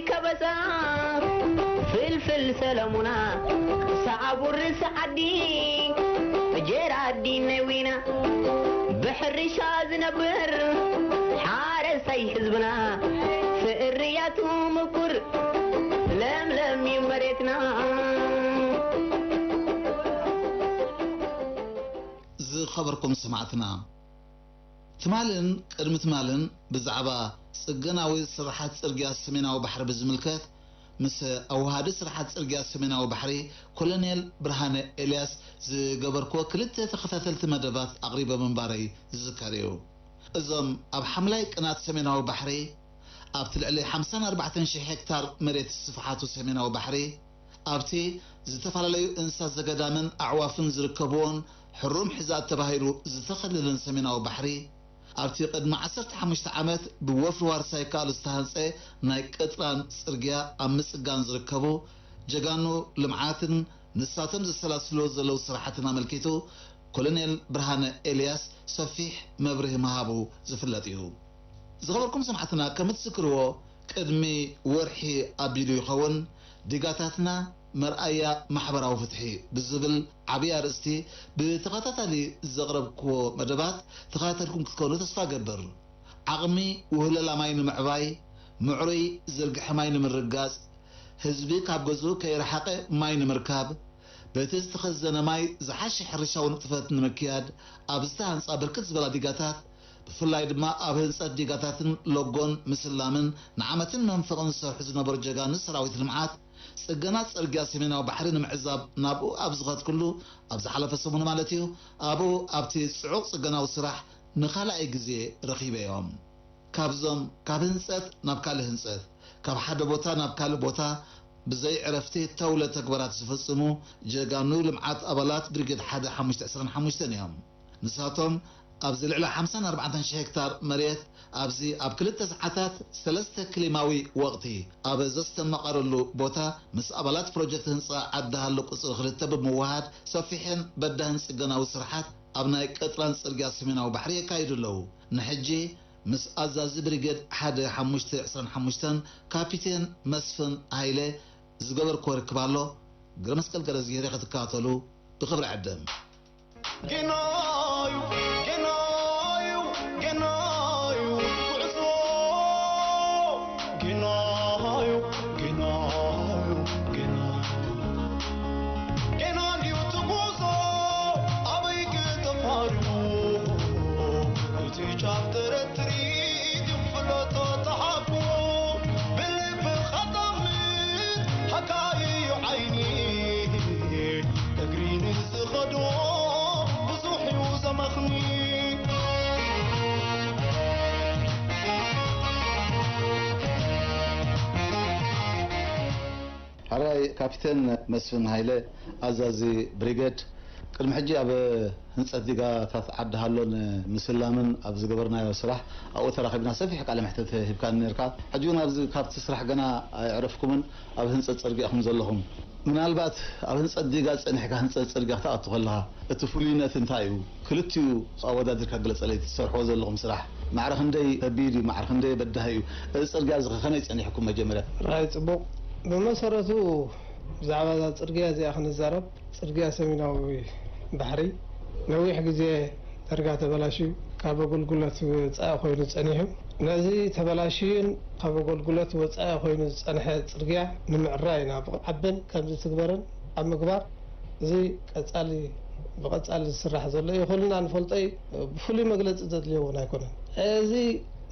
ከበሳ ፍልፍል ሰለሙና፣ ሰዓቡር ሰዓዲ፣ ጀራዲ ነዊና፣ ብሕርሻ ዝነብር ሓረስታይ ህዝብና፣ ፍርያቱ ምቁር ለምለም እዩ መሬትና። ዝኸበርኩም ሰማዕትና፣ ትማልን ቅድሚ ትማልን ብዛዕባ ጽገናዊ ስራሓት ጽርግያ ሰሜናዊ ባሕሪ ብዝምልከት፣ ምስ ኣዋሃዲ ስራሓት ጽርግያ ሰሜናዊ ባሕሪ ኮሎኔል ብርሃነ ኤልያስ ዝገበርክዎ ክልተ ተኸታተልቲ መደባት ኣቕሪበ ምንባረይ ዝዝከር እዩ። እዞም ኣብ ሓምላይ ቅናት ሰሜናዊ ባሕሪ፣ ኣብቲ ልዕሊ ሓምሳን ኣርባዕተን ሽሕ ሄክታር መሬት ስፍሓቱ ሰሜናዊ ባሕሪ፣ ኣብቲ ዝተፈላለዩ እንስሳ ዘገዳምን ኣዕዋፍን ዝርከብዎን ሕሩም ሕዛእ ተባሂሉ ዝተኸለለን ሰሜናዊ ባሕሪ፣ ኣብቲ ቅድሚ ዓሰርተ ሓሙሽተ ዓመት ብወፍሪ ዋርሳይ ከኣሉ ዝተሃንጸ ናይ ቅጥራን ጽርግያ ኣብ ምጽጋን ዝርከቡ ጀጋኑ ልምዓትን ንሳቶም ዘሰላስልዎ ዘለዉ ስራሕትን ኣመልኪቱ ኮሎኔል ብርሃነ ኤልያስ ሰፊሕ መብርሂ ምሃቡ ዝፍለጥ እዩ። ዝኸበርኩም ሰማዕትና፣ ከም እትዝክርዎ፣ ቅድሚ ወርሒ ኣቢሉ ይኸውን፣ ዲጋታትና መርኣያ ማሕበራዊ ፍትሒ ብዝብል ዓብዪ ኣርእስቲ ብተኸታታሊ ዘቕረብክዎ መደባት ተኸታተልኩም ክትኮኑ ተስፋ እገብር። ዓቕሚ ውህለላ ማይ ንምዕባይ፣ ምዕሩይ ዝርግሐ ማይ ንምርግጋጽ፣ ህዝቢ ካብ ገዝኡ ከይረሓቐ ማይ ንምርካብ፣ በቲ ዝተኸዘነ ማይ ዝሓሸ ሕርሻዊ ንጥፈት ንምክያድ ኣብ ዝተሃንጻ ብርክት ዝበላ ዲጋታት፣ ብፍላይ ድማ ኣብ ህንጸት ዲጋታትን ሎጎን ምስላምን ንዓመትን መንፈቕን ዝሰርሑ ዝነበሩ ጀጋኑ ሰራዊት ልምዓት፣ ጽገና ጽርግያ ሰሜናዊ ባሕሪ ንምዕዛብ ናብኡ ኣብ ዝኸድኩሉ፣ ኣብ ዝሓለፈ ሰሙን ማለት እዩ፣ ኣብኡ ኣብቲ ጽዑቕ ጽገናዊ ስራሕ ንኻልኣይ ግዜ ረኺበዮም። ካብዞም ካብ ህንጸት ናብ ካልእ ህንጸት፣ ካብ ሓደ ቦታ ናብ ካልእ ቦታ ብዘይ ዕረፍቲ ተውለ ተግባራት ዝፍጽሙ ጀጋኑ ልምዓት ኣባላት ብሪጌድ ሓደ ሓሙሽተ ዕስራን ሓሙሽተን እዮም። ንሳቶም ኣብዚ ልዕሊ ሓምሳን ኣርባዕተን ሽሕ ሄክታር መሬት ኣብዚ ኣብ ክልተ ሰዓታት ሰለስተ ክሊማዊ ወቕቲ ኣብ ዘስተማቐረሉ ቦታ ምስ ኣባላት ፕሮጀክት ህንጻ ዓዲ ሃሎ ቁጽሪ ክልተ ብምውሃድ ሰፊሕን በዳህን ጽገናዊ ስርሓት ኣብ ናይ ቅጥራን ጽርግያ ሰሜናዊ ባሕሪ የካይዱ ኣለዉ። ንሕጂ ምስ ኣዛዚ ብሪጌድ ሓደ ሓሙሽተ ዕስራን ሓሙሽተን ካፒቴን መስፍን ሃይለ ዝገበርክዎ ርክብ ኣሎ። ግረ መስቀል ገረዝጊሄር ክትከታተሉ ብኽብሪ ዕድም። ጌናዩ፣ ጌናዩ፣ ጌናዩ ጉዕዞ። ጌናዩ፣ ጌናዩ፣ ጌናዩ። ጌና ድዩ እቲ ጉዞ ኣበይ ክተፋርዩ? እቲ ጫፍ ተረትሪ ድዩ ፍለጦ ተሓብኡ? ብልብኻ ጠምት ሃካይዩ ዓይኒ እግሪ ንዝኸዶ ብዙሕ እዩ ዘመኽኒ። ሓራይ ካፒቴን መስፍን ሃይለ፣ ኣዛዚ ብሪጌድ፣ ቅድሚ ሕጂ ኣብ ህንጸት ዲጋታት ዓዲ ሃሎን ምስላምን ኣብ ዝገበርናዮ ስራሕ ኣብኡ ተራኺብና ሰፊሕ ቃለ መሕትት ሂብካኒ ነርካ። ሕጂ እውን ኣብዚ ካብቲ ስራሕ ገና ኣየዕረፍኩምን ኣብ ህንጸት ጽርግያ ኢኹም ዘለኹም። ምናልባት ኣብ ህንጸት ዲጋ ጸኒሕካ ህንጸት ጽርግያ ክትኣቱ ከለኻ እቲ ፍሉይነት እንታይ እዩ? ክልቲኡ ኣወዳዲርካ ግለጸለይ፣ ትሰርሕዎ ዘለኹም ስራሕ ማዕረ ክንደይ ከቢድ እዩ? ማዕረ ክንደይ በዳሂ እዩ? እዚ ጽርግያ እዚ ከ ከመይ ጸኒሕኩም መጀመርያ? ራይ ጽቡቕ። ብመሰረቱ ብዛዕባ እዛ ጽርግያ እዚኣ ክንዛረብ፣ ጽርግያ ሰሜናዊ ባሕሪ ነዊሕ ግዜ ዳርጋ ተበላሽዩ ካብ ኣገልግሎት ወጻኢ ኮይኑ ጸኒሑ። ነዚ ተበላሽዩን ካብ ኣገልግሎት ወጻኢ ኮይኑ ዝጸንሐ ጽርግያ ንምዕራይ ኢና ብዓብን ከም ዝትግበርን ኣብ ምግባር፣ እዚ ቀጻሊ፣ ብቐጻሊ ዝስራሕ ዘሎ እዩ። ኩልና ንፈልጦ እዩ። ብፍሉይ መግለጺ ዘድልዮ እውን ኣይኮነን። እዚ፣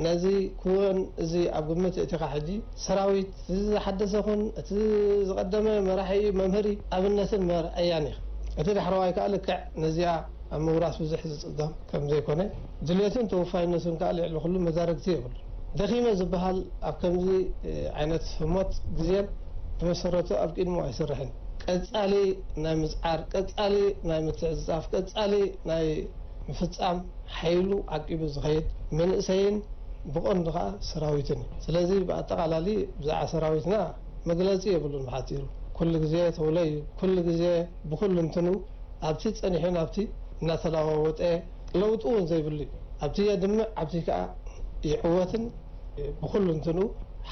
ነዚ ክወን እዚ ኣብ ግምት እቲኻ ሕጂ ሰራዊት፣ እዚ ዝሓደሰ ኹን፣ እቲ ዝቐደመ መራሒ እዩ፣ መምህር እዩ፣ ኣብነትን መርኣያን እዩ። እቲ ዳሕረዋይ ከኣ ልክዕ ነዚኣ ኣብ ምውራስ ብዙሕ ዝጽገም ከም ዘይኮነ፣ ድሌቱን ተወፋይነቱን ከኣ ልዕሊ ኩሉ መዳርግቲ የብሉን። ደኺመ ዝበሃል ኣብ ከምዚ፣ እ፣ ዓይነት ህሞት ግዜን ብመሰረቱ ኣብ ቅድሚኡ ኣይሰርሕን። ቀጻሊ ናይ ምጽዓር፣ ቀጻሊ ናይ ምትዕጽጻፍ፣ ቀጻሊ ናይ ምፍጻም ሓይሉ ዓቂቡ ዝኸይድ መንእሰይን ብቐንዱ ከኣ ሰራዊትን እዩ። ስለዚ ብኣጠቓላሊ ብዛዕባ ሰራዊትና መግለጺ የብሉን። ብሓጺሩ ኩሉ ግዜ ተውለ እዩ። ኩሉ ግዜ ብኹሉ እንትኑ ኣብቲ ጸኒሑ ናብቲ እናተለዋወጠ ለውጢ እውን ዘይብሉ እዩ። ኣብቲ የድምዕ፣ ኣብቲ ከኣ ይዕወትን ብኹሉ እንትኑ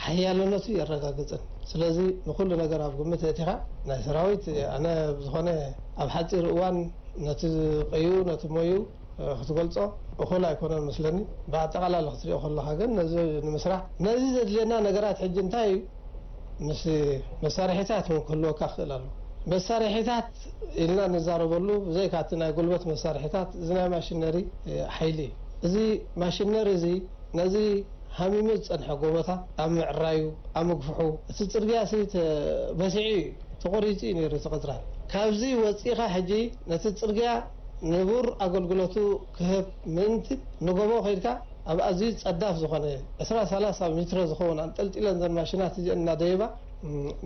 ሓያልነቱ የረጋግጽን። ስለዚ ንኹሉ ነገር ኣብ ግምት እቲኻ ናይ ሰራዊት ኣነ ብዝኾነ ኣብ ሓጺር እዋን ነቲ ቀዩ ነቲ ሞዩ ክትገልጾ እኹል ኣይኮነን መስለኒ። ብኣጠቓላሊ ክትሪኦ ከለኻ ግን ነዚ ንምስራሕ ነዚ ዘድልየና ነገራት ሕጂ እንታይ እዩ? ምስ መሳርሒታት እውን ክህልወካ ክኽእል ኣሎ። መሳርሒታት ኢልና ንዛረበሉ ብዘይካ እቲ ናይ ጉልበት መሳርሒታት እዚ ናይ ማሽነሪ ሓይሊ እዩ። እዚ ማሽነሪ እዚ ነዚ ሃሚሙ ዝጸንሐ ጎቦታት ኣብ ምዕራዩ ኣብ ምግፍሑ እቲ ጽርግያ ሲ በሲዑ እዩ ተቆሪጹ እዩ ነይሩ እቲ ቅጽራን። ካብዚ ወጺኻ ሕጂ ነቲ ጽርግያ ንቡር ኣገልግሎቱ ክህብ ምእንቲ ንጎቦ ከይድካ ኣብ ኣዝዩ ጸዳፍ ዝኾነ ዕስራ ሰላሳ ሜትሮ ዝኸውን ኣንጠልጢለን ዘን ማሽናት እዚአን እናደየባ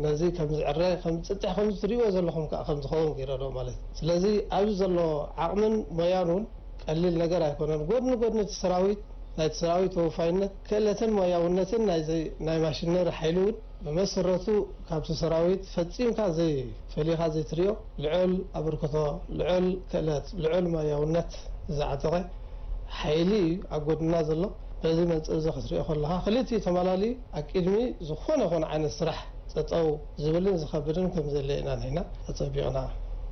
ነዚ ከም ዝዕረ ከም ዝጥጥሕ ከም ትሪእዎ ዘለኹም ከዓ ከም ዝኸውን ገይረዶ ማለት እዩ። ስለዚ ኣብዚ ዘሎ ዓቕምን ሞያን እውን ቀሊል ነገር ኣይኮነን። ጎድኒ ጎድኒ እቲ ሰራዊት ናይቲ ሰራዊት ተወፋይነት ክእለትን ሞያውነትን ናይ ማሽነሪ ሓይሊ እውን ብመሰረቱ ካብቲ ሰራዊት ፈጺምካ ዘይ ፈሊኻ ዘይትሪኦ ልዑል ኣበርክቶ፣ ልዑል ክእለት፣ ልዑል ሞያውነት ዝዓጠቐ ሓይሊ እዩ ኣብ ጎድና ዘሎ። በዚ መንጽር እዚ ክትሪኦ ከለኻ ክልቲኡ ተማላሊ ኣብ ቅድሚ ዝኾነ ይኹን ዓይነት ስራሕ ጠጠው ዝብልን ዝኸብድን ከም ዘለ ኢና ንሕና ኣጸቢቕና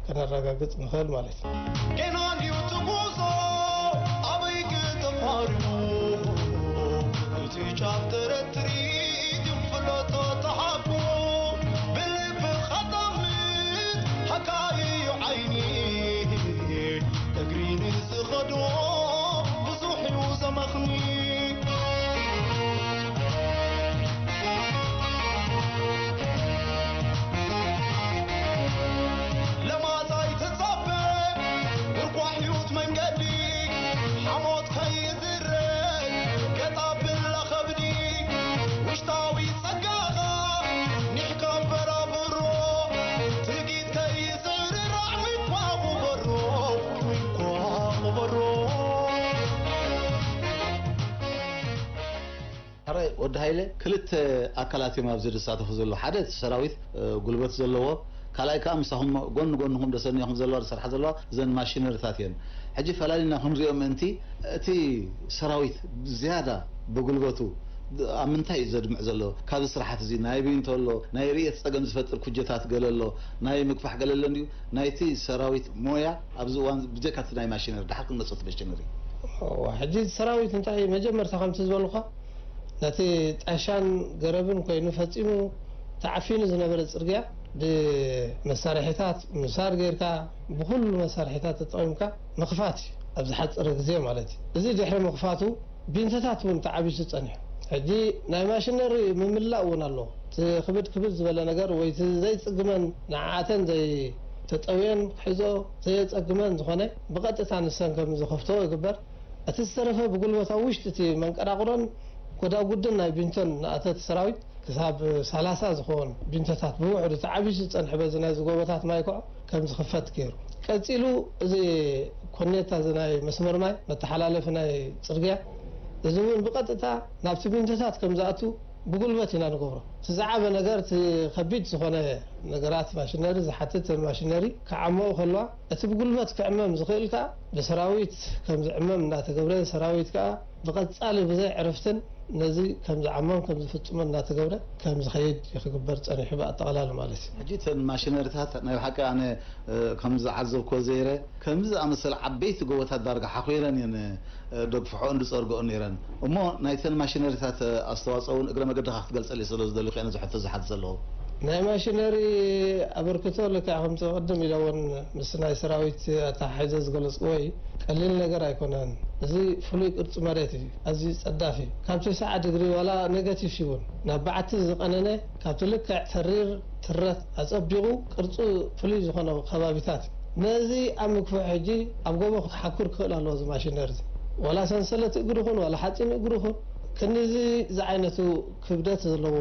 ከነረጋግጽ ንኽእል ማለት እዩ። ጌና ድዩ እቲ ጉዞ ኣበይ ክተፋርሙ እቲ ጫፍ ተረትሪ ድንፍለቶ ተሓቡ ብልቢ ኸጠምት ሃካይዩ ዓይኒ እግሪ ንዝኸዶ ብዙሕ እዩ ዘመኽኒ። ለማጻይ ትጸበ ጉርጓሕ ህይወት መንገዲ ሓሞት ከይዝረግ ገጣ ብላ ኸብዲ ውሽጣዊ ጸጋኻ ኒሕ ከበራብሮ ትጊት ከይዝርራዕ ዊኳ ቁበሮ ዊኳ ቁበሮ። ሕራይ ወዲ ሃይለ ክልተ ኣካላት እዮም ኣብዚ ዝሳተፉ ዘለዉ። ሓደ እቲ ሰራዊት ጉልበት ዘለዎ፣ ካልኣይ ከዓ ምሳኹም ጎኒ ጎንኹም ደሰኒኹም ዘለዋ ዝሰርሓ ዘለዋ እዘን ማሽነሪታት እየን። ሕጂ ፈላሊና ክንሪኦ ምእንቲ እቲ ሰራዊት ዝያዳ ብጉልበቱ ኣብ ምንታይ እዩ ዘድምዕ ዘሎ? ካብዚ ስራሓት እዚ ናይ ቢንቶ ኣሎ፣ ናይ ርእየት ጸገም ዝፈጥር ኩጀታት ገለ ኣሎ፣ ናይ ምግፋሕ ገለ ኣሎ እንድዩ። ናይቲ ሰራዊት ሞያ ኣብዚ እዋን ብጀካ እቲ ናይ ማሽነሪ ድሓር ክንመጽእ እቲ ማሽነሪ። እዋ፣ ሕጂ ሰራዊት እንታይ መጀመርታ ከምቲ ዝበልኳ ነቲ ጣሻን ገረብን ኮይኑ ፈጺሙ ተዓፊኑ ዝነበረ ጽርግያ ብመሳርሒታት ምሳር ጌርካ ብኹሉ መሳርሒታት ተጠቒምካ ምኽፋት እዩ ኣብ ዝሓጸረ ግዜ ማለት እዩ። እዚ ድሕሪ ምኽፋቱ ቢንቶታት እውን ተዓቢሱ ጸኒሑ። ሕጂ ናይ ማሽነሪ ምምላእ እውን ኣለዎ። እቲ ክብድ ክብድ ዝበለ ነገር ወይ እቲ ዘይጽግመን ንዓኣተን ዘይተጠውየን ክሕዞ ዘየጸግመን ዝኾነ ብቐጥታ ንሰን ከም ዝኸፍቶ ይግበር። እቲ ዝተረፈ ብጉልበት ኣብ ውሽጢ እቲ መንቀራቕሮን ጎዳጉድን ናይ ቢንቶን ንኣተት ሰራዊት ክሳብ ሰላሳ ዝኸውን ቢንቶታት ብውሕዱ ተዓቢሱ ዝጸንሐ በዚ ናይዚ ጎቦታት ማይ ከዓ ከም ዝኽፈት ገይሩ። ቀጺሉ እዚ ኮኔታ እዚ ናይ መስመር ማይ መተሓላለፊ ናይ ጽርግያ እዚ እውን ብቐጥታ ናብቲ ቢንቶታት ከም ዝኣቱ ብጉልበት ኢና ንገብሮ። እቲ ዝዓበ ነገር እቲ ከቢድ ዝኾነ ነገራት ማሽነሪ ዝሓትት ማሽነሪ ክዓመው ከለዋ እቲ ብጉልበት ክዕመም ዝኽእል ከዓ ብሰራዊት ከም ዝዕመም እናተገብረ ሰራዊት ከዓ ብቐጻሊ ብዘይ ዕርፍትን ነዚ ከም ዝዓመም ከም ዝፍጽሞ እናተገብረ ከም ዝኸይድ እዩ ክግበር ጸኒሑ ብኣጠቓላሊ ማለት እዩ። ሕጂ እተን ማሽነሪታት ናይ ብሓቂ ኣነ ከም ዝዓዘብኮ ዘይረ ከምዚ ዝኣመሰለ ዓበይቲ ጎቦታት ዳርጋ ሓኺረን እየን ደግፍሖኦን ዝጸርግኦን ነይረን። እሞ ናይተን ማሽነሪታት ኣስተዋጽኦ እውን እግረ መገድኻ ክትገልጸለይ ስለ ዝደለኹ እየ ነዚ ሕቶ ዝሓት ዘለኹ። ናይ ማሽነሪ ኣበርክቶ ልክዕ ከምቲ ቅድም ኢለ እውን ምስ ናይ ሰራዊት ኣተሓሒዘ ዝገለጽክዎ እዩ። ቀሊል ነገር ኣይኮነን። እዚ ፍሉይ ቅርጺ መሬት እዩ። ኣዝዩ ጸዳፍ እዩ። ካብ ትስዓ ድግሪ ዋላ ኔጋቲቭ ይኹን ናብ በዓቲ ዝቐነነ ካብቲ ልክዕ ተሪር ትረት ኣጸቢቑ ቅርጹ ፍሉይ ዝኾነ ከባቢታት እዩ። ነዚ ኣብ ምግፋሕ ሕጂ ኣብ ጎቦ ክሓኩር ክኽእል ኣለዎ እዚ ማሽነሪ እዚ። ዋላ ሰንሰለት እግሪ ይኹን ዋላ ሓፂን እግሪ ይኹን ክንዚ ዝዓይነቱ ክብደት ዘለዎ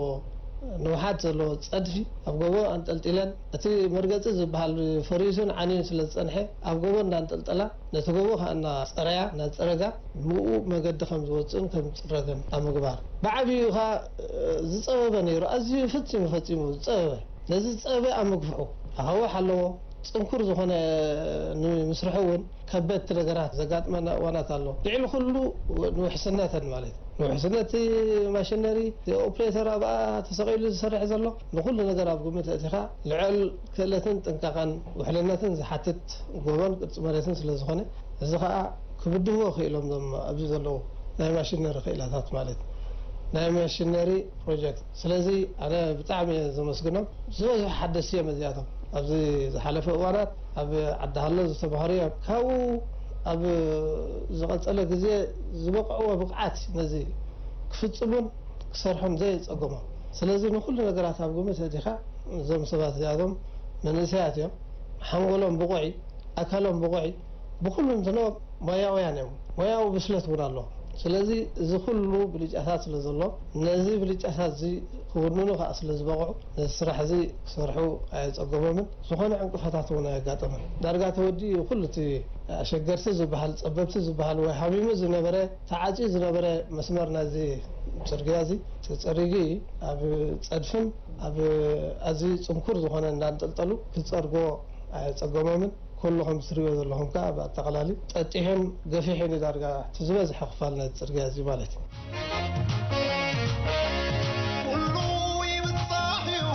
ንውሓት ዘለዎ ፀድፊ ኣብ ጎቦ ኣንጠልጢለን እቲ መርገፂ ዝበሃል ፈሪሱን ዓንዩን ስለ ዝፀንሐ ኣብ ጎቦ እንዳንጠልጠላ ነቲ ጎቦ ከዓ እናፀረያ እናፀረጋ ብኡ መገዲ ከም ዝወፅእን ከም ዝፅረግን ኣብ ምግባር ብዓብዩ ከዓ ዝፀበበ ነይሩ። ኣዝዩ ፈፂሙ ፈፂሙ ዝፀበበ ነዚ ዝፀበበ ኣብ ምግፍሑ ኣኻውሕ ኣለዎ። ጽንኩር ዝኾነ ንምስርሑ እውን ከበድቲ ነገራት ዘጋጥመና እዋናት ኣሎ። ልዕሊ ኩሉ ንውሕስነተን ማለት እዩ። ውሕስነት ማሽነሪ፣ ኦፕሬተር ኣብኣ ተሰቒሉ ዝሰርሕ ዘሎ፣ ንኹሉ ነገር ኣብ ግምት ኣእቲኻ ልዕል ክእለትን ጥንቃቐን ውሕልነትን ዝሓትት ጎቦን ቅርፂ መሬትን ስለ ዝኾነ፣ እዚ ኸዓ ክብድህዎ ክኢሎም ዞም ኣብዚ ዘለዉ ናይ ማሽነሪ ክኢላታት ማለት ናይ ማሽነሪ ፕሮጀክት። ስለዚ ኣነ ብጣዕሚ እየ ዘመስግኖም። ዝበዝሑ ሓደስቲ እዮም እዚኣቶም። ኣብዚ ዝሓለፈ እዋናት ኣብ ዓዲ ሃሎ ዝተማሃሩ እዮም። ካብኡ ኣብ ዝቐጸለ ግዜ ዝበቕዕዎ ብቕዓት ነዚ ክፍጽሙን ክሰርሑን ዘየጸገሞም። ስለዚ ንኹሉ ነገራት ኣብ ግምት ኣእቲኻ እዞም ሰባት እዚኣቶም መንእሰያት እዮም። ሓንጎሎም ብቑዕ እዩ፣ ኣካሎም ብቑዕ እዩ። ብኹሉ እንትኖ ሞያውያን እዮም። ሞያዊ ብስለት እውን ኣለዎም። ስለዚ እዚ ኩሉ ብልጫታት ስለ ዘሎ፣ ነዚ ብልጫታት እዚ ክውንኑ ከዓ ስለ ዝበቕዑ፣ ነዚ ስራሕ እዚ ክሰርሑ ኣየጸገሞምን። ዝኾነ ዕንቅፋታት እውን ኣየጋጠመን። ዳርጋ ተወዲኡ ኩሉ እቲ ኣሸገርቲ ዝበሃል፣ ጸበብቲ ዝበሃል ወይ ሃሚሙ ዝነበረ፣ ተዓጽዩ ዝነበረ መስመር ናይዚ ጽርግያ እዚ ተጸሪጉ እዩ። ኣብ ጸድፍን ኣብ ኣዝዩ ጽንኩር ዝኾነ እንዳንጠልጠሉ ክጸርጎ ኣየጸገሞምን። ኩሉ ከም እትሪእዎ ዘለኹም ከኣ ብኣጠቓላሊ ጠጢሑን ገፊሑን እዩ ዳርጋ እቲ ዝበዝሐ ክፋል ናይቲ ጽርግያ እዚ ማለት እዩ። ኩሉ ይብጻሕ እዩ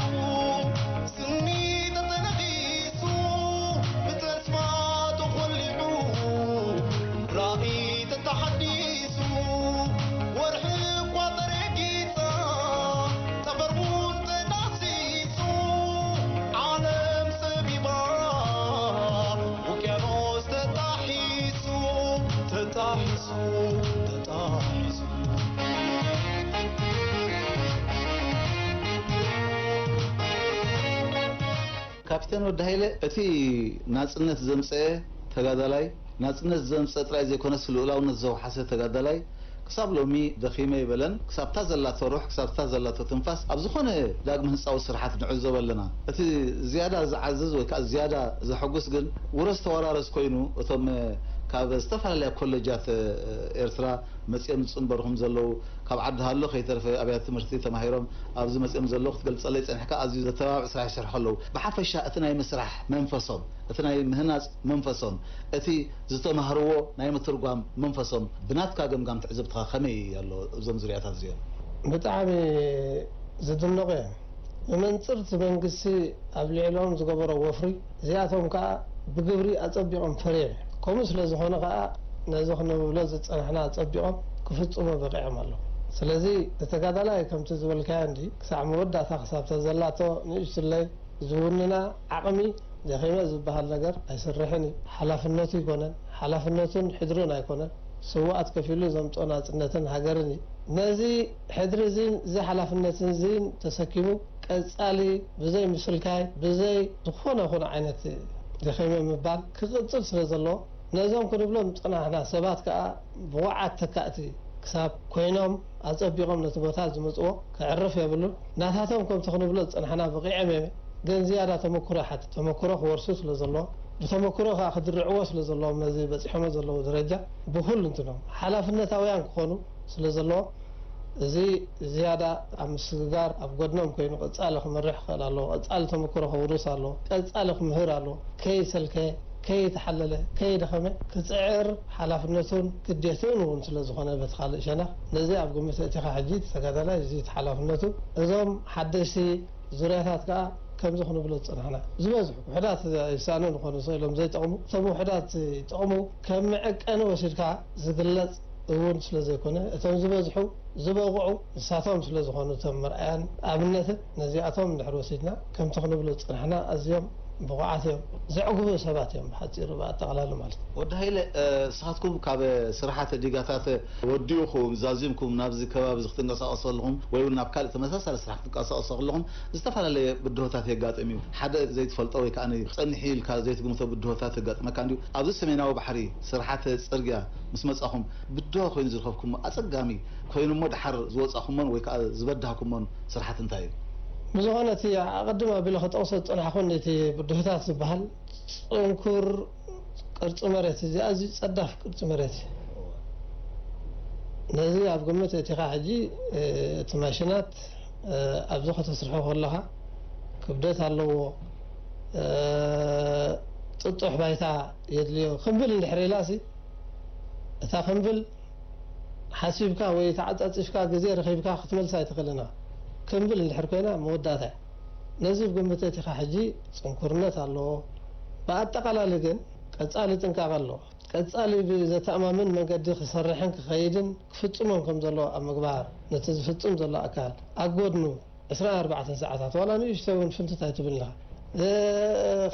ስኒ ተተነኺሱ፣ ብተስፋ ተኾሊዑ፣ ራእይ ተተሓዲሱ፣ ወርሒ እኳ ተረጊጻ፣ ጠፈር እውን ተዳሲሱ፣ ዓለም ጸቢባ፣ ውቅያኖስ ተጣሒሱ፣ ተጣሒሱ፣ ተጣሒሱ። ካፒቴን ወዲ ሃይለ፣ እቲ ናጽነት ዘምጸኤ ተጋዳላይ፣ ናጽነት ዘምጸ ጥራይ ዘይኮነስ፣ ልኡላውነት ዘውሓሰ ተጋዳላይ፣ ክሳብ ሎሚ ደኺመ ኣይበለን። ክሳብታ ዘላቶ ሩሕ፣ ክሳብታ ዘላቶ ትንፋስ፣ ኣብ ዝኾነ ዳግመ ህንጻዊ ስርሓት ንዕዘቦ ኣለና። እቲ ዝያዳ ዝዓዝዝ ወይ ከኣ ዝያዳ ዘሐጉስ ግን፣ ውረስ ተወራረስ ኮይኑ፣ እቶም ካብ ዝተፈላለያ ኮለጃት ኤርትራ መጺኦም ዝጽንበርኹም ዘለዉ፣ ካብ ዓዲ ሃሎ ከይተርፈ ኣብያተ ትምህርቲ ተማሂሮም ኣብዚ መጺኦም ዘለዉ ክትገልጸለይ ጸኒሕካ ኣዝዩ ዘተባብዕ ስራሕ ይሰርሑ ኣለዉ። ብሓፈሻ እቲ ናይ ምስራሕ መንፈሶም፣ እቲ ናይ ምህናጽ መንፈሶም፣ እቲ ዝተማህርዎ ናይ ምትርጓም መንፈሶም ብናትካ ገምጋም ትዕዝብትኻ ከመይ ኣሎ እዞም ዙርያታት እዚኦም? ብጣዕሚ ዝድነቑ እዮም። ብመንጽር እቲ መንግስቲ ኣብ ልዕሊኦም ዝገበሮ ወፍሪ፣ እዚኣቶም ከኣ ብግብሪ ኣጸቢቖም ፈርዮም። ከምኡ ስለ ዝኾነ ከኣ ነዚ ክንብሎ ዝጸናሕና ኣጸቢቖም ክፍጽሙ በቒዖም ኣለዉ። ስለዚ እቲ ተጋዳላይ ከምቲ ዝበልካዮ እንዲ ክሳዕ መወዳእታ ክሳብ እታ ዘላቶ ንእሽትለይ ዝውንና ዓቕሚ ደኺመ ዝበሃል ነገር ኣይስርሕን እዩ። ሓላፍነቱ ኣይኮነን፣ ሓላፍነቱን ሕድሩን ኣይኮነን። ስውኣት ከፊሉ ዘምጽኦ ናጽነትን ሃገርን እዩ። ነዚ ሕድሪ እዚን እዚ ሓላፍነትን እዚን ተሰኪሙ ቀጻሊ ብዘይ ምስልካይ፣ ብዘይ ዝኾነ ይኹን ዓይነት ደኺመ ምባል ክቕጽል ስለ ዘለዎ፣ ነዞም ክንብሎም ዝጸናሕና ሰባት ከኣ ብቑዓት ተካእቲ ክሳብ ኮይኖም ኣጸቢቖም ነቲ ቦታ ዝመጽዎ ከዕርፍ የብሉን። ናታቶም ከምቲ ክንብሎ ዝጸናሕና በቒዖም እዮም፣ ግን ዝያዳ ተመኩሮ ይሓትት። ተመኩሮ ክወርሱ ስለ ዘለዎም፣ ብተመኩሮ ከኣ ክድርዕዎ ስለ ዘለዎም፣ ነዚ በጺሖሞ ዘለዉ ደረጃ ብኹሉ እንትኖም ሓላፍነታውያን ክኾኑ ስለ ዘለዎም፣ እዚ ዝያዳ ኣብ ምስግጋር ኣብ ጎድኖም ኮይኑ ቀጻሊ ክመርሕ ክኽእል ኣለዎ። ቀጻሊ ተመክሮ ከውርስ ኣለዎ። ቀጻሊ ክምህር ኣለዎ። ከይሰልከየ፣ ከይተሓለለ፣ ከይደኸመ ክጽዕር ሓላፍነቱን ግዴትኡን እውን ስለ ዝኾነ፣ በቲ ካልእ ሸነኽ ነዚ ኣብ ግምት ኣእቲኻ ሕጂ እቲ ተጋዳላይ እዚ እቲ ሓላፍነቱ፣ እዞም ሓደሽቲ ዙርያታት ከኣ ከምዚ ክንብሎ ዝጸናሕና፣ ዝበዝሑ ውሑዳት ይሳኑ ንኾኑ ይኽእሎም ዘይጠቕሙ፣ እቶም ውሑዳት ይጠቕሙ ከም መዐቀኒ ወሲድካ ዝግለጽ እውን ስለ ዘይኮነ፣ እቶም ዝበዝሑ ዝበቕዑ ንሳቶም ስለ ዝኾኑ፣ እቶም መርኣያን ኣብነትን ነዚኣቶም እንድሕር ወሲድና፣ ከምቲ ክንብሎ ዝጸናሕና፣ ኣዝዮም ብቑዓት እዮም፣ ዘዕግቡ ሰባት እዮም፣ ብሓጺሩ ብኣጠቓላሊ ማለት እዩ። ወዲ ሃይለ፣ እ፣ ንስኻትኩም ካብ ስራሓት ዲጋታት ወዲኡኹም ዛዚምኩም ናብዚ ከባቢ እዚ ክትንቀሳቐሱ ከለኹም ወይ እውን ናብ ካልእ ተመሳሳሊ ስራሕ ክትንቀሳቐሱ ከለኹም ዝተፈላለየ ብድሆታት የጋጥም እዩ። ሓደ ዘይትፈልጦ ወይ ከዓ ጸኒሑ ኢልካ ዘይትግምቶ ብድሆታት የጋጥመካ እንድዩ። ኣብዚ ሰሜናዊ ባሕሪ ስራሓት ጽርግያ ምስ መጻኹም ብድሆ ኮይኑ ዝረኸብኩም ኣጸጋሚ ኮይኑ እሞ ደሓር ዝወጻኹሞን ወይ ከዓ ዝበዳህኩሞን ስራሓት እንታይ እዩ? ብዝኾነ እቲ ኣቐድም ኣቢለ ክጠቕሶ ዝጸናሕኩ እቲ ብድሆታት ዝበሃል ጽንኩር ቅርጺ መሬት እዚ ኣዝዩ ጸዳፍ ቅርጺ መሬት እዩ። ነዚ ኣብ ግምት ኣእቲኻ ሕጂ፣ እ፣ እቲ ማሽናት፣ እ፣ ኣብዚ ከተስርሖ ከለኻ ክብደት ኣለዎ፣ እ፣ ጥጡሕ ባይታ የድልዮ። ክምብል እንድሕር ኢላሲ እታ ክምብል ሓሲብካ ወይ ተዓጻጺፍካ ግዜ ረኺብካ ክትመልሳ ኣይትኽእልን ኢኻ። ክንብል እንድሕር ኮይና መወዳእታ እያ። ነዚ ብግምት ኣእቲኻ ሕጂ ጽንኩርነት ኣለዎ። ብኣጠቓላሊ ግን ቀጻሊ ጥንቃቐ ኣለዎ። ቀጻሊ ብዘተኣማምን መንገዲ ክሰርሕን ክኸይድን ክፍጽሞን ከም ዘለዎ ኣብ ምግባር፣ ነቲ ዝፍጽም ዘሎ ኣካል ኣብ ጎድኑ ዕስራን ኣርባዕተን ሰዓታት ዋላ ንእሽቶ እውን ፍንትት ኣይትብልን ኢኻ። እ፣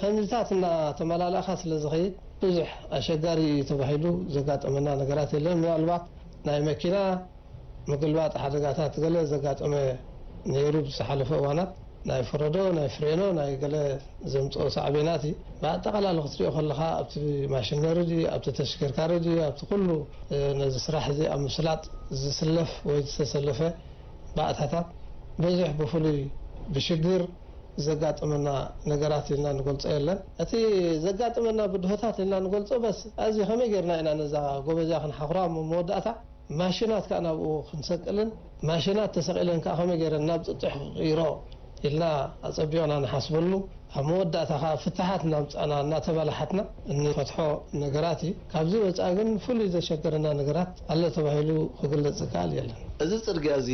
ከምዚታት እናተመላላእኻ ስለ ዝኸይድ ብዙሕ ኣሸጋሪ እዩ ተባሂሉ ዘጋጠመና ነገራት የለን። ምናልባት ናይ መኪና ምግልባጥ ሓደጋታት ገለ ዘጋጠመ ነይሩ ብዝሓለፈ እዋናት፣ ናይ ፈረዶ፣ ናይ ፍሬኖ፣ ናይ ገለ ዘምጽኦ ሳዕቤናት እዩ። ብኣጠቓላሊ ክትሪኦ ከለኻ ኣብቲ ማሽነሪ ድዩ፣ ኣብቲ ተሽከርካሪ ድዩ፣ ኣብቲ ኩሉ፣ እ፣ ነዚ ስራሕ እዚ ኣብ ምስላጥ ዝስለፍ ወይ ዝተሰለፈ ባእታታት ብዙሕ ብፍሉይ ብሽግር ዘጋጥመና ነገራት ኢልና ንገልጾ የለን። እቲ ዘጋጥመና ብድሆታት ኢልና ንገልጾ በስ ኣዝዩ ከመይ ጌርና ኢና ነዛ ጎበዚያ ክንሓኽራ እሞ መወዳእታ ማሽናት ከኣ ናብኡ ክንሰቅልን ማሽናት ተሰቒለን ከኣ ከመይ ጌረን ናብ ጽጥሕ ክቕይሮ ኢልና ኣጸቢቕና ንሓስበሉ ኣብ መወዳእታ ከኣ ፍትሓት እናምጻእና እናተባላሓትና እንፈትሖ ነገራት እዩ። ካብዚ ወጻኢ ግን ፍሉይ ዘሸገረና ነገራት ኣሎ ተባሂሉ ክግለጽ ዝከኣል የለን። እዚ ጽርግያ እዚ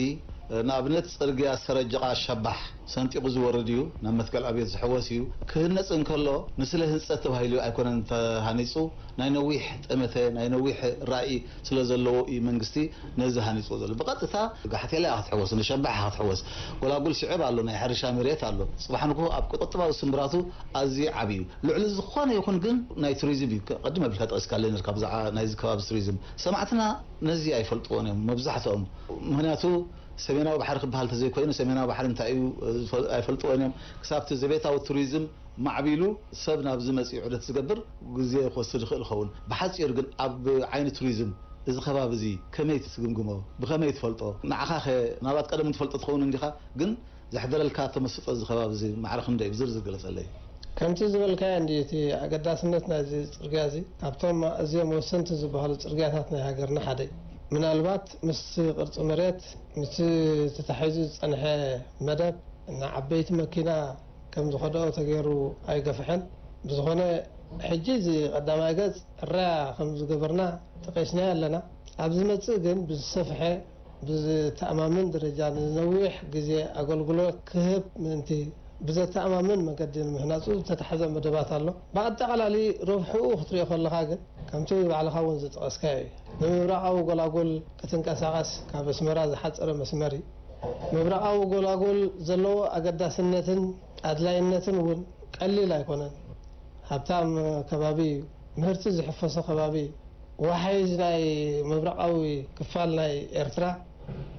ንኣብነት ጽርግያ ሰረጀቓ ሸባሕ ሰንጢቑ ዝወርድ እዩ፣ ናብ መትከል ኣብዮት ዝሕወስ እዩ። ክህነጽ እንከሎ ንስለ ህንጸት ተባሂሉ ኣይኮነን ተሃኒጹ፣ ናይ ነዊሕ ጠመተ ናይ ነዊሕ ራእይ ስለ ዘለዎ እዩ መንግስቲ ነዚ ሃኒጽዎ ዘሎ። ብቐጥታ ጋሕቴላ እያ ክትሕወስ፣ ንሸባሕ እያ ክትሕወስ። ጎላጉል ስዕብ ኣሎ፣ ናይ ሕርሻ መሬት ኣሎ። ጽባሕ ንግሆ ኣብ ቁጠባዊ ስምብራቱ ኣዝዩ ዓቢ እዩ። ልዕሊ ዝኾነ ይኹን ግን ናይ ቱሪዝም እዩ። ቅድም ኣቢልካ ጠቒስካለይ ነርካ ብዛዕባ ናይዚ ከባቢ ቱሪዝም። ሰማዕትና ነዚ ኣይፈልጥዎን እዮም መብዛሕትኦም። ምኽንያቱ ሰሜናዊ ባሕሪ ክበሃል ተዘይኮይኑ ሰሜናዊ ባሕሪ እንታይ እዩ ዝፈል-፣ ኣይፈልጥዎን እዮም። ክሳብቲ ዘቤታዊ ቱሪዝም ማዕቢሉ ሰብ ናብዚ መጺኡ ዑደት ዝገብር ግዜ ክወስድ ይኽእል ይኸውን። ብሓጺር ግን ኣብ ዓይኒ ቱሪዝም እዚ ከባቢ እዚ ከመይ ትግምግሞ? ብኸመይ ትፈልጦ? ንዓኻ ኸ ናባት ቀደም ትፈልጦ ትኸውን እንዲኻ፣ ግን ዘሕደረልካ ተመስጦ እዚ ከባቢ እዚ ማዕረ ክንደይ ብዝርዝር ገለጸለይ። ከምቲ ዝበልካዮ እንዲ እቲ ኣገዳስነት ናይዚ ጽርግያ እዚ ካብቶም ኣዝዮም ወሰንቲ ዝበሃሉ ጽርግያታት ናይ ሃገርና ሓደ እዩ። ምናልባት ምስ ቅርጺ መሬት፣ ምስቲ ተታሒዙ ዝጸንሐ መደብ እና ዓበይቲ መኪና ከም ዝኸደኦ ተገይሩ ኣይገፍሐን። ብዝኾነ ሕጂ እዚ ቀዳማይ ገጽ ዕረያ ከም ዝገበርና ጠቒስናዮ ኣለና። ኣብ ዝመጽእ ግን ብዝሰፍሐ ብዝተኣማምን ደረጃ ንነዊሕ ግዜ ኣገልግሎት ክህብ ምእንቲ ብዘተኣማምን መገዲ ንምህናጹ ዝተታሕዘ መደባት ኣሎ። ብኣጠቓላሊ ረብሕኡ ክትሪኦ ከለኻ ግን ከምቲ ባዕልኻ እውን ዝጠቐስካዮ እዩ። ንምብራቓዊ ጎላጉል ክትንቀሳቐስ ካብ ኣስመራ ዝሓጸረ መስመር እዩ። ምብራቓዊ ጎላጉል ዘለዎ ኣገዳስነትን ኣድላይነትን እውን ቀሊል ኣይኮነን። ሃብታም ከባቢ እዩ። ምህርቲ ዝሕፈሶ ከባቢ እዩ። ዋሕዝ ናይ ምብራቓዊ ክፋል ናይ ኤርትራ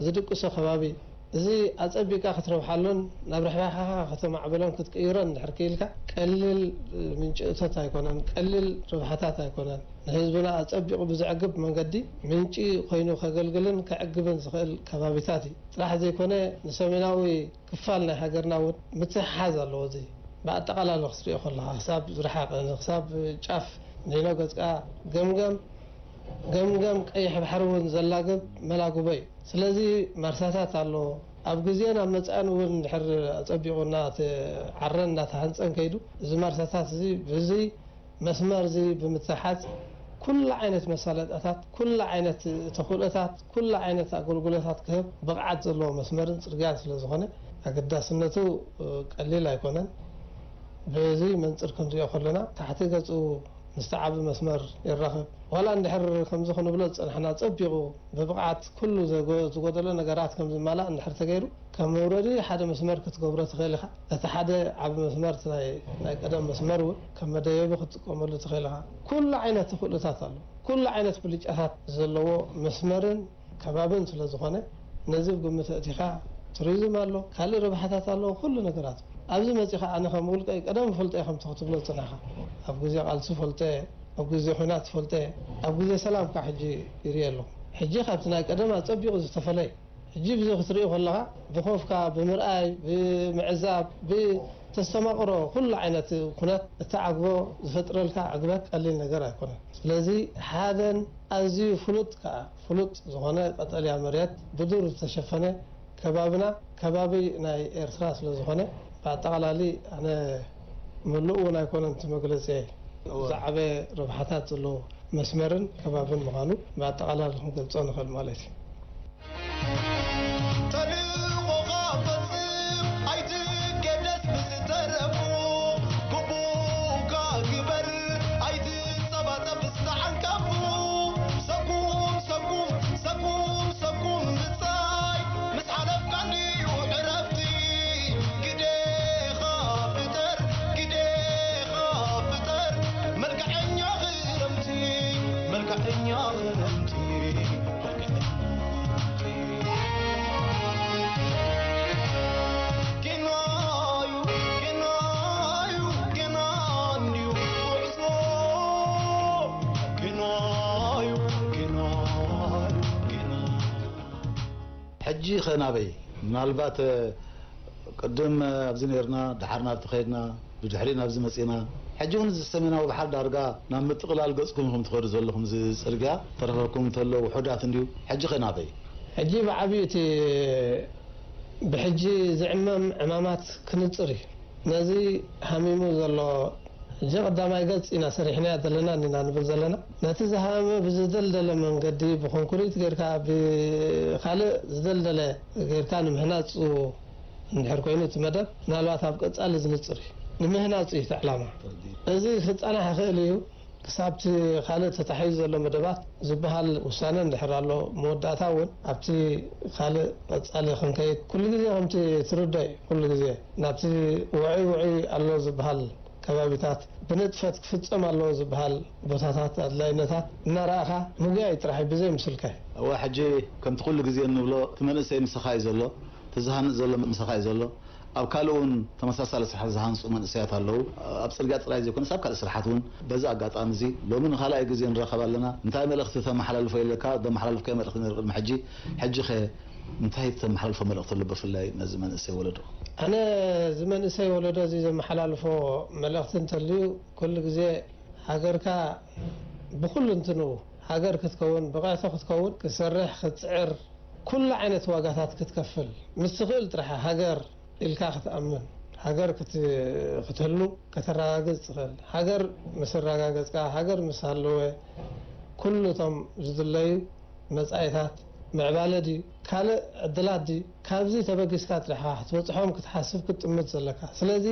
ዝድቅሶ ከባቢ እዩ። እዚ ኣጸቢቕካ ክትረብሓሉን ናብ ርሕራሕኻ ከተማዕብሎን ክትቅይሮን እንድሕር ክኢልካ ቀሊል ምንጪ እቶት ኣይኮነን፣ ቀሊል ረብሓታት ኣይኮነን። ንህዝብና ኣጸቢቑ ብዘዕግብ መንገዲ ምንጪ ኮይኑ ከገልግልን ከዕግብን ዝኽእል ከባቢታት እዩ። ጥራሕ ዘይኮነ ንሰሜናዊ ክፋል ናይ ሃገርና እውን ምትሕሓዝ ኣለዎ። እዚ ብኣጠቓላሊ ክትሪኦ ከለኻ ክሳብ ዝረሓቐ ክሳብ ጫፍ ኒኖ ገጽካ ገምገም ገምገም ቀይሕ ባሕሪ እውን ዘላግብ መላጉቦ እዩ። ስለዚ ማርሳታት ኣሎ። ኣብ ግዜን ኣብ መጻእን እውን እንድሕር ኣጸቢቑ እናተዓረን እናተሃንጸን ከይዱ እዚ ማርሳታት እዚ ብዚ መስመር እዚ ብምትሓዝ ኩሉ ዓይነት መሳለጥያታት፣ ኩሉ ዓይነት ተኽእሎታት፣ ኩሉ ዓይነት ኣገልግሎታት ክህብ ብቕዓት ዘለዎ መስመርን ጽርግያን ስለ ዝኾነ ኣገዳስነቱ፣ እ፣ ቀሊል ኣይኮነን። በዚ መንጽር ክንሪኦ ከለና ታሕቲ ገጹ ምስቲ ዓቢ መስመር ይራኸብ። ዋላ እንድሕር ከምዚ ክንብሎ ዝጸናሕና ጸቢቑ ብብቕዓት ኩሉ ዘጎ-፣ ዝጎደሎ ነገራት ከም ዝማላእ እንድሕር ተገይሩ ከም መውረዲ ሓደ መስመር ክትገብሮ ትኽእል ኢኻ። እቲ ሓደ ዓቢ መስመር እቲ ናይ፣ ናይ ቀደም መስመር እውን ከም መደየቢ ክትጥቀመሉ ትኽእል ኢኻ። ኩሉ ዓይነት ተኽእሎታት ኣሎ። ኩሉ ዓይነት ብልጫታት ዘለዎ መስመርን ከባብን ስለ ዝኾነ ነዚ ብግምት ኣእቲኻ ቱሪዝም ኣሎ፣ ካልእ ረብሓታት ኣለዎ፣ ኩሉ ነገራት። ኣብዚ መጺኻ ኣነ ከም ውልቀይ ቀደም ፈልጠ እየ ከምቲ ክትብሎ ዝጸናሕካ። ኣብ ግዜ ቃልሲ ፈልጠ እየ፣ ኣብ ግዜ ኹናት ፈልጠ እየ፣ ኣብ ግዜ ሰላም ከኣ ሕጂ ይርኢ ኣለኹ። ሕጂ ካብቲ ናይ ቀደም ኣጸቢቑ ዝተፈለየ። ሕጂ ብዚ ክትርኢ ከለኻ ብኾፍካ ብምርኣይ፣ ብምዕዛብ፣ ብተስተማቕሮ ኩሉ ዓይነት ኩነት እተዓግቦ ዝፈጥረልካ ዕግበት ቀሊል ነገር ኣይኮነን። ስለዚ ሓደን ኣዝዩ ፍሉጥ ከኣ ፍሉጥ ዝኾነ ቀጠልያ መሬት ብዱር ዝተሸፈነ ከባብና ከባቢ ናይ ኤርትራ ስለ ዝኾነ ብኣጠቓላሊ ኣነ ምሉእ እውን ኣይኮነን እቲ መግለጺ። እወ። ዝዓበየ ረብሓታት ዘለዎ መስመርን ከባብን ምዃኑ ብኣጠቓላሊ ክንገልጾ ንኽእል ማለት እዩ። ተልእኾኻ ፈጽም ኣይትገደስ ብዝተረፉ ግቡእካ ግበር ኣይትጸባጸብ ዝተዓንቀፉ ሰኩም ሰኩም ሰኩም ሰኩም ብጻይ ምስ ሓለፍካ እንድዩ ዕረፍቲ ግዴኻ ፍጠር ግዴኻ ፍጠር መልክዐኛ ክረምቲ መልክዐኛ ክረምቲ ሕጂ ኸ ናበይ? ምናልባት ቅድም ኣብዚ ነርና፣ ድሓር ናብቲ ኸድና፣ ብድሕሪ ናብዚ መጺና። ሕጂ እውን እዚ ሰሜናዊ ባሕር ዳርጋ ናብ ምጥቕላል ገጽኩም ኢኹም ትኸዱ ዘለኹም። እዚ ጽርግያ ተረፈኩም እንተሎ ውሑዳት እንድዩ። ሕጂ ኸ ናበይ? ሕጂ ብዓብዩ እቲ ብሕጂ ዝዕመም ዕማማት ክንጽር እዩ። ነዚ ሃሚሙ ዘሎ ሕጂ ቀዳማይ ገጽ ኢና ሰሪሕናያ ዘለና ኢና ንብል ዘለና። ነቲ ዝሃመመ ብዝደልደለ መንገዲ ብኮንክሪት ጌርካ ብኻልእ ዝደልደለ ጌርካ ንምህናጹ እንድሕር ኮይኑ እቲ መደብ ምናልባት ኣብ ቀጻሊ ዝንጽር እዩ። ንምህናጹ እዩ እቲ ዕላማ። እዚ ክጸናሕ ይኽእል እዩ። ክሳብቲ ካልእ ተታሒዙ ዘሎ መደባት ዝበሃል ውሳነ እንድሕር ኣሎ መወዳእታ እውን ኣብቲ ካልእ ቀጻሊ ክንከይድ ኩሉ ግዜ ከምቲ ትርዳእ እዩ። ኩሉ ግዜ ናብቲ ውዑይ ውዑይ ኣሎ ዝበሃል ከባቢታት ብንጥፈት ክፍጸም ኣለዎ ዝበሃል ቦታታት ኣድላይነታት እናረኣኻ ምጉያይ ጥራሕ እዩ ብዘይ ምስልካይ። እወ ሕጂ ከምቲ ኩሉ ግዜ እንብሎ እቲ መንእሰይ ምሳኻ እዩ ዘሎ፣ እቲ ዝሃንጽ ዘሎ ምሳኻ እዩ ዘሎ። ኣብ ካልእ እውን ተመሳሳሊ ስራሓት ዝሃንጹ መንእሰያት ኣለዉ። ኣብ ጽርግያ ጥራይ ዘይኮነስ ኣብ ካልእ ስራሓት እውን። በዚ ኣጋጣሚ እዚ ሎሚ ንኻልኣይ ግዜ ንራኸብ ኣለና። እንታይ መልእኽቲ ተመሓላልፎ ኢለካ? ዘመሓላልፍካዮ መልእኽቲ ነይሩ ቅድሚ ሕጂ። ሕጂ ኸ እንታይ ተመሓላልፎ መልእኽቲ ኣሎ ብፍላይ ነዚ መንእሰይ ወለዶ? ኣነ እዚ መንእሰይ ወለዶ እዚ ዘመሓላልፎ መልእኽቲ እንተልዩ ኩሉ ግዜ ሃገርካ ብኹሉ እንትንኡ ሃገር ክትከውን ብቕዕቲ ክትከውን ክሰርሕ ክትጽዕር ኩሉ ዓይነት ዋጋታት ክትከፍል ምስ ትኽእል ጥራሕ ሃገር ኢልካ ክትኣምን ሃገር ክት- ክትህሉ ከተረጋግጽ ትኽእል። ሃገር ምስ ኣረጋገጽካ ሃገር ምስ ሃለወ ኩሉ እቶም ዝድለዩ መጻኢታት ምዕባለ ድዩ ካልእ ዕድላት ድዩ ካብዚ ተበጊስካ ጥራሕ ክትበጽሖም ክትሓስብ ክትጥምት ዘለካ። ስለዚ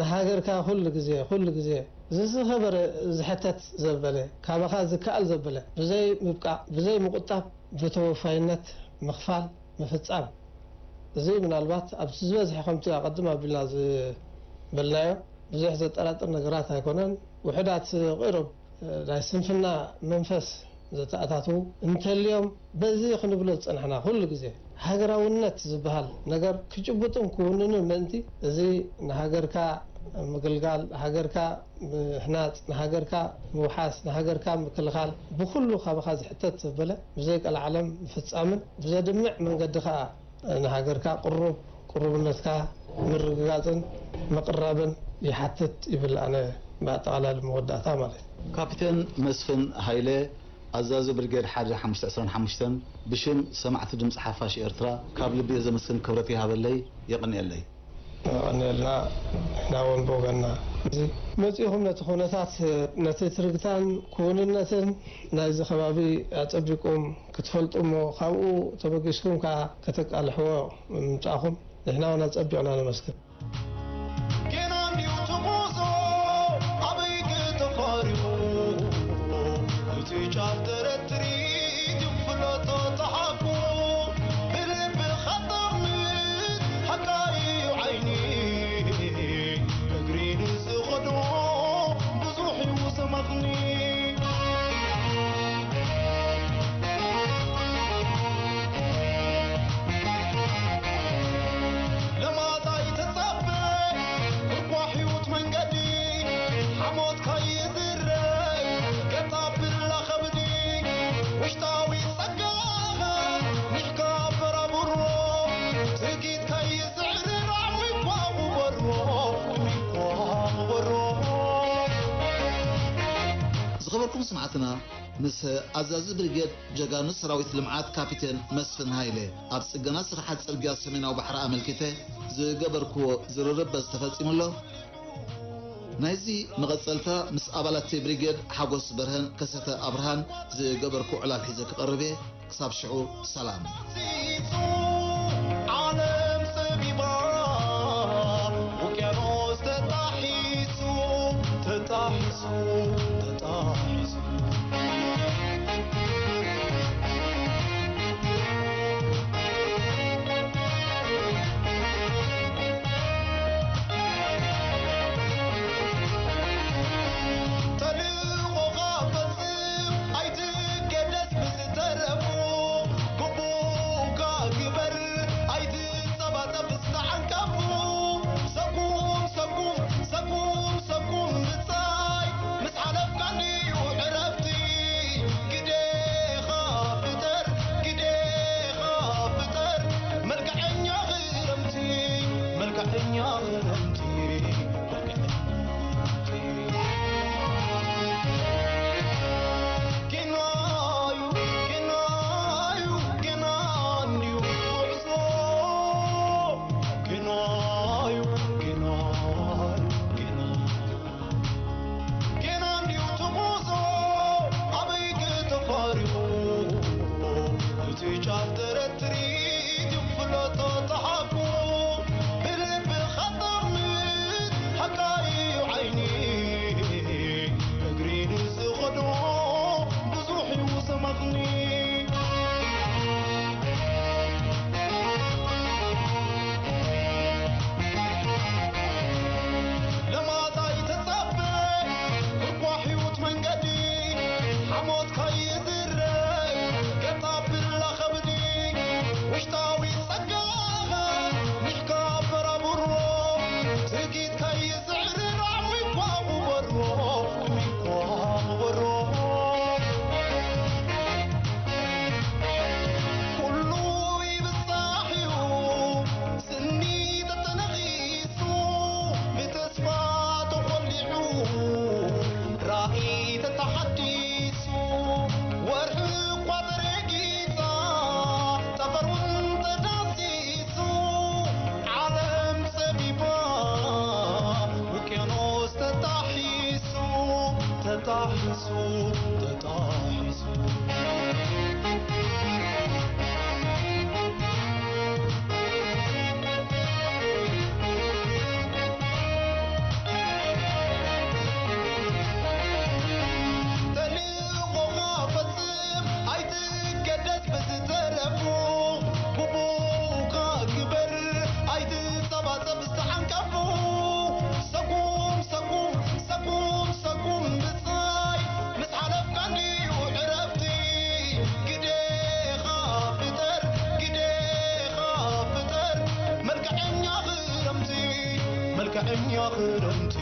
ንሃገርካ ኩሉ ግዜ ኩሉ ግዜ ዝዝኸበረ ዝሕተት ዘበለ ካባኻ ዝከኣል ዘበለ ብዘይ ምብቃዕ ብዘይ ምቁጣብ ብተወፋይነት ምኽፋል ምፍጻም። እዚ ምናልባት ኣብቲ ዝበዝሐ ከምቲ ኣቐድም ኣቢልና ዝበልናዮ ብዙሕ ዘጠራጥር ነገራት ኣይኮነን። ውሑዳት ቅሩብ ናይ ስንፍና መንፈስ ዘተኣታትዉ እንተልዮም በዚ ክንብሎ ዝጸናሕና ኩሉ ግዜ ሃገራውነት ዝበሃል ነገር ክጭብጡን ክውንኑን ምእንቲ እዚ ንሃገርካ ምግልጋል፣ ንሃገርካ ምህናጽ፣ ንሃገርካ ምውሓስ፣ ንሃገርካ ምክልኻል ብኹሉ ካባኻ ዝሕተት ዘበለ ብዘይ ቀልዓለም ምፍጻምን ብዘድምዕ መንገዲ ከኣ ንሃገርካ ቅሩብ ቅሩብነትካ ምርግጋጽን ምቕራብን ይሓትት ይብል ኣነ ብኣጠቓላሊ መወዳእታ ማለት እዩ። ካፒቴን መስፍን ሃይለ ኣዛዚ ብርጌድ ሓደ ሓሙሽተ ዕስራን ሓሙሽተን ብሽም ሰማዕቲ ድምፂ ሓፋሽ ኤርትራ ካብ ልቢ እየ ዘመስግን ክብረት ይሃበለይ የቕንየለይ። የቐንየልና ንሕና እውን ብወገንና እዚ መፂእኹም ነቲ ኩነታት ነቲ ትርግታን ክውንነትን ናይዚ ከባቢ ኣፀቢቁም ክትፈልጡ እሞ ካብኡ ተበጊስኩም ከዓ ከተቃልሕዎ ምምፃእኹም ንሕና እውን ኣፀቢቕና ነመስግን። ጌና እንድዩ እቲ ጉዞ ኣበይ ክተፋርዩ እቲ ጫፍ ተረትሪ ድፍለቶ ተሓቁ ብልብኻ ጠቕምት ሓቃ እዩ ዓይኒ እግሪ ንዝኸዶ ብዙሕ እዩ ዘመኽኒ ለማጣይ ተጻበ እኳ ሕይወት መንገዲ ሓሞትካ ይዝረብ ገጣ ብላ ከብዲ ውሽጣዊ ጸጋኻ ሚሕካ በራብሮ ትርጊትካ ይስዕርር ዓዊኳ ጉበሮ ዓዊኳ ጉበሮ ዝኸበርኩም ስማዕትና ምስ ኣዛዚ ብሪጌድ ጀጋኑ ሰራዊት ልምዓት ካፒቴን መስፍን ሃይለ ኣብ ጽገና ስራሓት ጽርግያ ሰሜናዊ ባሕሪ ኣመልኪተ ዝገበርክዎ ዝርርብ በዚ ተፈጺሙ ኣሎ። ናይዚ መቐጸልታ ምስ ኣባላት እቲ ብሪጌድ ሓጎስ በርሀን ከሰተ ኣብርሃን ዝገበርኩ ዕላል ሒዘ ክቐርብ እየ። ክሳብ ሽዑ ሰላም። ዓለም ጸቢባ፣ ውቅያኖስ ተጣሒሱ፣ ተጣሒሱ፣ ተጣሒሱ። ተልእኾኻ ፈጽም፣ ኣይትገደስ ብዝተረፉ። ግቡእካ ግበር፣ ኣይትጸባጸብ ዝተዓንቀፉ። ሰጉም፣ ሰጉም፣ ሰጉም፣ ሰጉም ብጻይ፣ ምስ ሓለፍካ እንድዩ ዕረፍቲ። ግዴኻ ፍጠር፣ ግዴኻ ፍጠር፣ መልክዐኛ ክረምቲ፣ መልክዐኛ ክረምቲ። ጫፍ ተረትሪት ፍለጦ ተሓቁ ብልብኻ ጠምት ሓቃዩ ዓይኒ እግሪ ንዝኸዶ ብዙሕ እዩ ዘመኽኒ። ለማጻይ ተጻበ እኳ ሕይወት መንገዲ ሓሞት ከይዝረግ ገጣ ብላ ከብዲ ውሽጣዊ ጸጋኻ ሚሕካ በራብሮ ትርጊት ከይዝዕርር ዓሚኳ ጉበሮ ዓሚኳ ጉበሮ ኩሉ ይብጻሕ እዩ ስኒ ተተነኺሱ ብተስፋ ተኾሊዑ ራእይ ተተሓዲሱ ወርሒ እኳ ተረጊጻ ጠፈር እውን ተዳሲሱ ዓለም ጸቢባ ውቅያኖስ ተጣሒሱ ተጣሒሱ ተጣሒሱ ተልእኾኻ ፈጽም ኣይትገደስ ብዝተረፉ ግቡእካ ግበር ኣይትጸባጸብ ዝተዓንቀፉ ሰጉም ሰጉም ሰጉም ሰጉም ብጻይ ምስ ሓለፍካ እንድዩ ዕረፍቲ ግዴኻ ፍጠር ግዴኻ ፍጠር መልክዐኛ ክረምቲ መልክዐኛ ክረምቲ